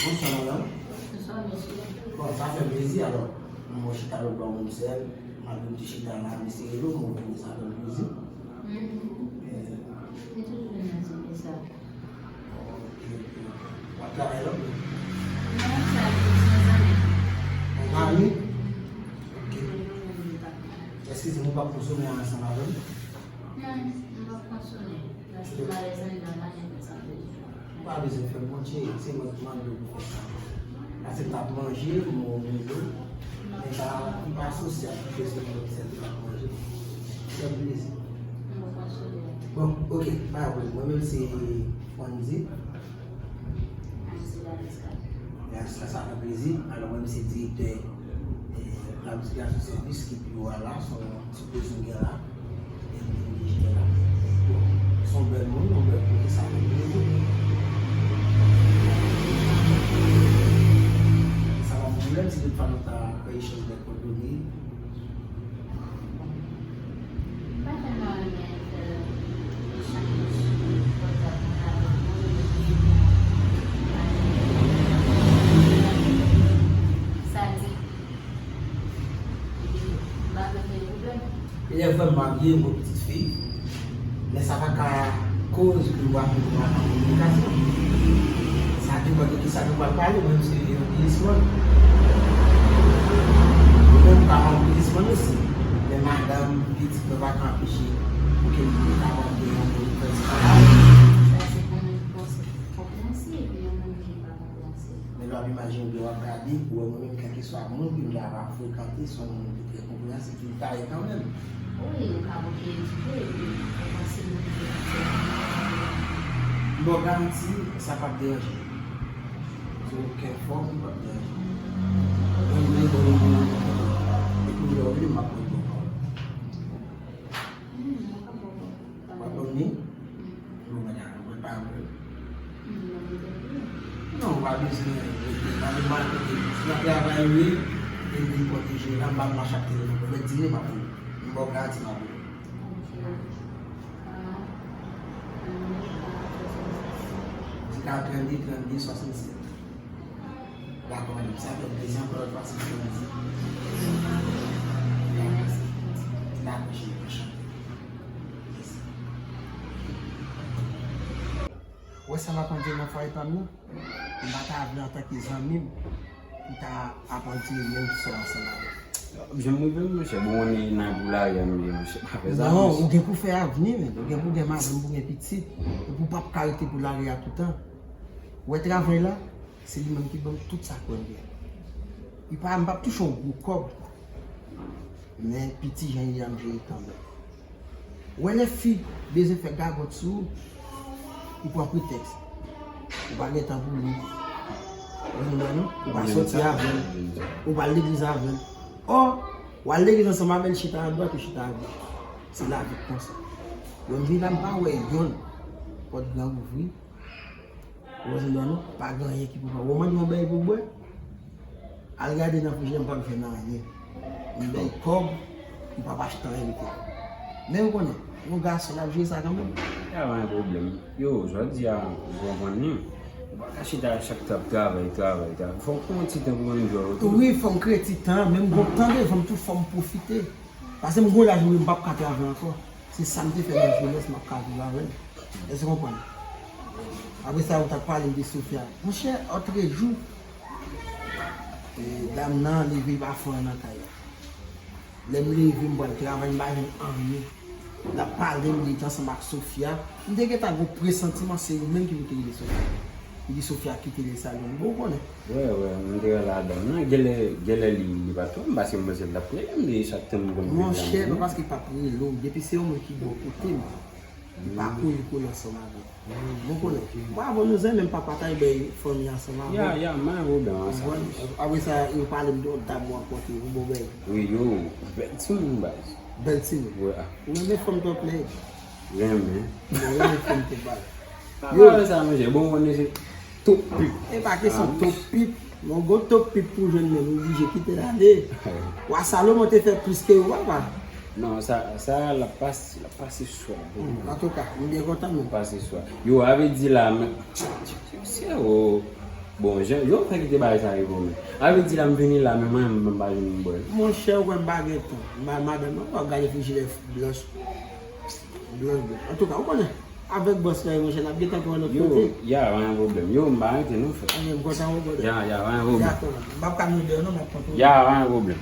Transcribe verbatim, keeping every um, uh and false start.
Bonswa, madanm. Bonswa, mesye. Bon, sa fè plezi, alò. Mwen chita lòt bò, mwen sèl. Malgre m te chita la, m serye lou, mwen vini, sa fè m plezi. Mhm. Eh. Li toujou vin nan ti sa. Ok, ok. W ap travay lòt? Non, sa fè san zanmi. An zanmi? Ok. Eskize m, ou p ap konsome ansanm avè m? Non, m p ap konsome. Paske malèz anndan la, men konsa. Ou pa bezwen fè m, Bondye, se mwen ki mande w pou fè sa. Paske m t ap manje, m wè w manje, men pa, m pa sosyab, m bezwen manje sèl m ap manje. Sèl plezi. Bon, ok, pa pwoblèm. Mwen menm se Fondy. Mwen se Daniska. Daniska, sa fè plezi. Alò, mwen menm se direktè, eh, planifikasyon sèvis ki pi wo a la, se yon ti koze m gen la. Son bèl moun, yon bèl kote, sa vle di. Sa pa pwoblèm, si tout fwa nou ta fè echanj de kòdone. M pa tèlman renmen fè echanj WhatsApp avèk moun, epi sa di, Li vrèman marye, yon pitit fi, men sa pa ka koz pou yo pa kominikasyon. Sa depann de kisa nou pral pale, mwen menm se yon biznismann. Mwen menm m ka yon biznismann osi, men madanm, pitit mwen pa ka anpeche pou ke nou kapab gen yon moun ki fè ti travay. Sa se konpreyansib, yon moun ki pa konpreyansib. Men lè w ap imajine w ap gade, ou wè mwen menm, kèlkeswa moun ke m ta va frekante, se yon moun ki trè konpreyansib, ki ta ye kanmenm. Wi, ou ka bouke edike, epi ou panse moun ki ap fè. M ba w garanti, sa p ap deranje. Sou okenn fòm, li p ap deranje. Mwen, m vle ba w yon bon reponn. Epi lè w vini, m ap ba w yon bon pawòl. Hmm, m ap ba w bon pawòl. W ap ban m li? Bon, madanm, mwen pa vle. Non, ou pa bezwen rete. Pa bezwen rete. Si w ap travay, wi, e vin pwoteje la, m pa mache ak telefòn. Lè dine, m ap vini. M ba w garanti, m ap vini. Di katrevenndi, trannde, swasannsèt. Dakò, madanm, sa fè m plezi ankò lòt fwa, si w fè m di. Dakò, cheri, anchante. Wè sa m ap antre nan fwaye pa m nan? M pa ta vle antanke zanmi m, pou ta ap antre menm sò ansanm avè m. Janm rive m, monchè, bon, on est nan pou lari a, m ye, monchè, pa fè sa. Non, ou gen pou fè avni, men. Ou gen pou gen madanm, pou gen pitit. Epi w p ap ka rete pou lari a toutan. Ou wè travay la, se li menm ki ban m tout sa k mwen gen. Li pa, m p ap touche yon gwo kòb. Men piti jan li a, m jere kanmenm. Ou wè lè fi bezwen fè gagòt sou ou, li pran pretèks. Ou pa gen tan pou li. Ou konprann non? Ou pa soti avè l. Ou pa al legliz avè l. Ò, w al legliz ansanm avè l, chita adwat, ou chita agoch. Se lavi k konsa. Lè m vin la, m pa wè yonn. Pòt gran ouvri. Ou wè sa m di w la non? Pa gen anyen ki pou fè. Ou mande yon bèy pou bwè? Al gade nan frijidè, m p ap jwenn anyen. M bay kòb, m p ap achte anyen pou li. Men ou konnen, yon gason l ap jere sa kanmenm. Ya, pa gen pwoblèm. Yo, jodi a, ou konprann li. Ou pa ka chita chak tan ap travay, travay, travay. Fò w pran yon ti tan pou w enjoy ou tou. Wi, fò m kreye ti tan, men m gon tan devan m tou, fò m pwofite. Paske m gon laj, wi, m p ap ka travay ankò. Se sa m te fè nan jenès, m ap ka viv avè l. Èske w konprann? Apre sa, ou t ap pale m de Sofia. Monchè, òtrejou, e, dam nan leve, li pa fè anyen nan kay la. Lè m leve, m pral travay, m pa jwenn anyen. L ap pale m, li te ansanm ak Sofia. M te gentan gon presantiman se yo menm ki pou te rele Sofia. Li di Sofia kite Lè Salon. Bon, ou konnen. Wè, wè, m te wè ladan nan. Genlè, genlè li, li pa twò, m pase manzè l t ap rele m, li chak tan m konn rele l. Monchè, pa paske l p ap rele w, depi se yon moun ki bò kote m, li pa kouri kouri ansanm avè w. Bon, konnen. Bon, avan nou zen, menm papa ta bay fanmi ansanm avè w. Ya, ya, m pa gen pwoblèm ak sa. Apre sa, yo pale m de yon dam ou rankontre, yon bon bèy. Wi, yo, bèl timoun, baz. Bèl timoun. Wè. Ou renmen fanm twòp nèg? Renmen. Bon, renmen fanm twòp baz. Yo. Sa, monchè, bon, konnen se top pip. E pa kesyon top pip. Bon, gon top pip pou jwenn menm, ou blije kite l ale. Wa Salomon te fè plis ke yo, papa. Non, sa, sa, l ap pase, l ap pase swa. Hmm, antouka, m byen kontan, men. Pase swa. Yo, a vle di la, men, se, o, Bon, jan, yo fè kite bagay sa rive w menm. A vle di la m vini la, men mwen menm m pa jwenn bwè. Monchè, ou kwè m pa gen tan. M pa madanm nan, w ap gade frijidè blanch. Blanch, blanch. Antouka, ou konnen, avèk bòs la, monchè, n ap gen tan pou yon lòt kote. Ya, pa gen pwoblèm. Yo, m pa rete non, frè. Anyen, m kontan ou konnen. Ya, ya, pa gen pwoblèm. Dakò, m ap kalme de non, m ap kontan. Ya, pa gen pwoblèm.